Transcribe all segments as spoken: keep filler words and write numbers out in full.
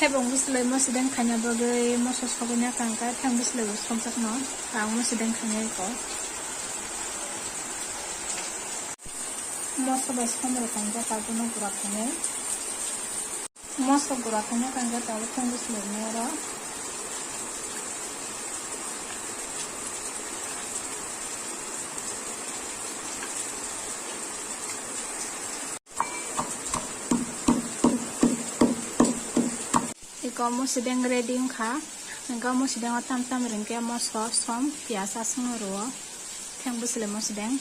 Thebong bwswlai mosideng khaina bagwi moso sogwina kangkha, thang bwswlai bo sokjakno ang mosideng khainai kho. Moso bai somre kangkha, tabukno gura khainai. Moso gura khaina kangkha, tabuk thang bwswlai ni oro. Iko mosideng ready wngkha. Hingke mosideng o tam tam ringke moso som piyaj aswk no rwo. Theng bwswlai mosideng.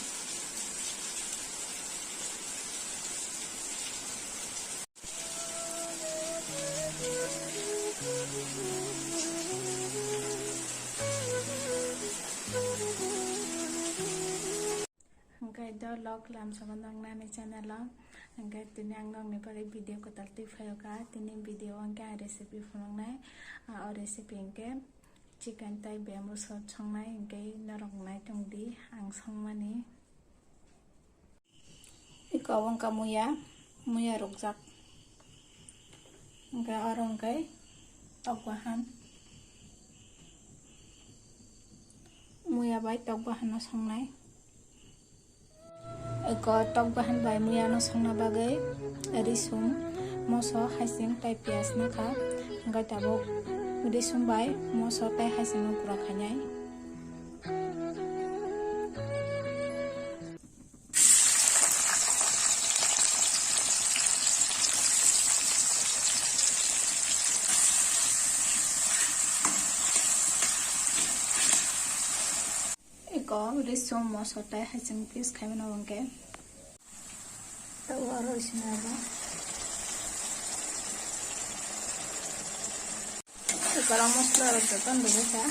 Hingke do log lamsongo nang nani channel o. Hingke tini ang nokni bagwi video kwtal twi phaio kha. Tini video o hingke ang recipe phunuknai. Ah, o recipe hingke chicken tai bamboo shoot songnai, hingke norok naitung di ang songmani. Iko obo wngkha muya, muya rukjak. Hingke oro hingke tok bahan. Muya bai tok bahan no songnai. Eko tok bahan bai muya no songna bagwi risum, moso, haising tai piyaj nakha, hingke tabuk risum bai moso tai haising no gura khainai. Eko risum moso tai haising piece khaimano hwnkhe. Tei oro sina abo. Eko masala rok joto rwjak kha.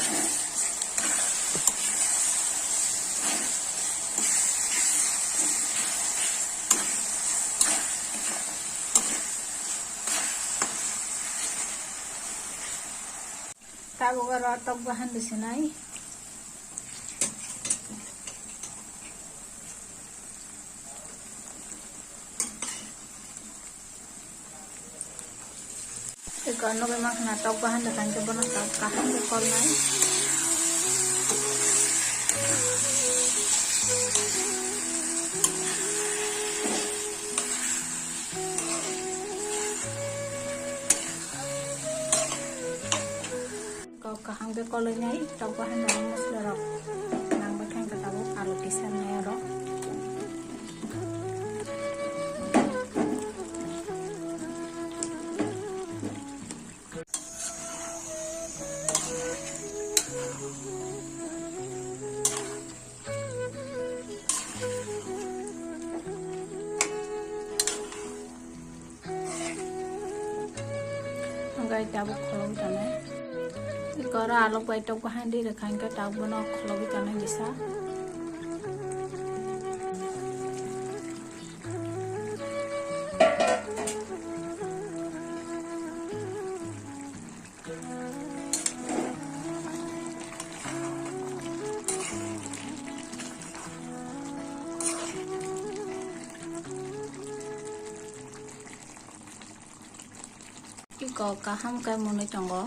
Tabuk oro tok bahan rwsinai. Eko nugwi mankha na tok bahan rwkha hwnkhe bono tok kaham khe kolnai. Kok kaham khe kolwi nai, tok bahan rok masala rok nang bai khe tabuk alu kisa nai oro. Hingke tabuk kholobwi tongnai. Eko oro alok bai tok bahan ri rwkha, hingke tabuk bono kholobwi tongnai kisa. Iko kaham khe mwnwi tongo.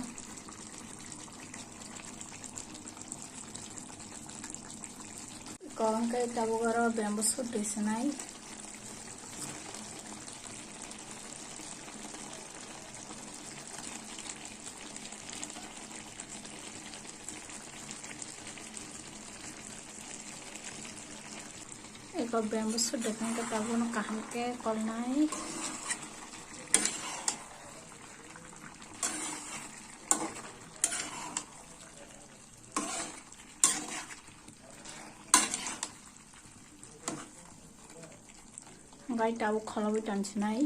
Iko hwnkhe tabuk oro bamboo shoot rwsinai. Eko bamboo shoot rwkha hwnkhe tabukno kaham khe kolnai. Hwnkhe tabuk kholobwi tonsinai.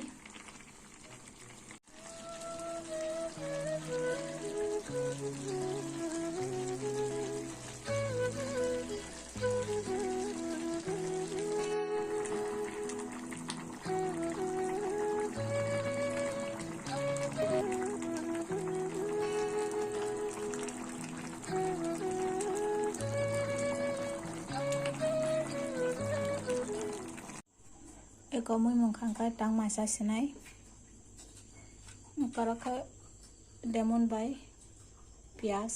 Eko mui mung khang khe tang maisa sinai. Eko khe lemon bai piyaj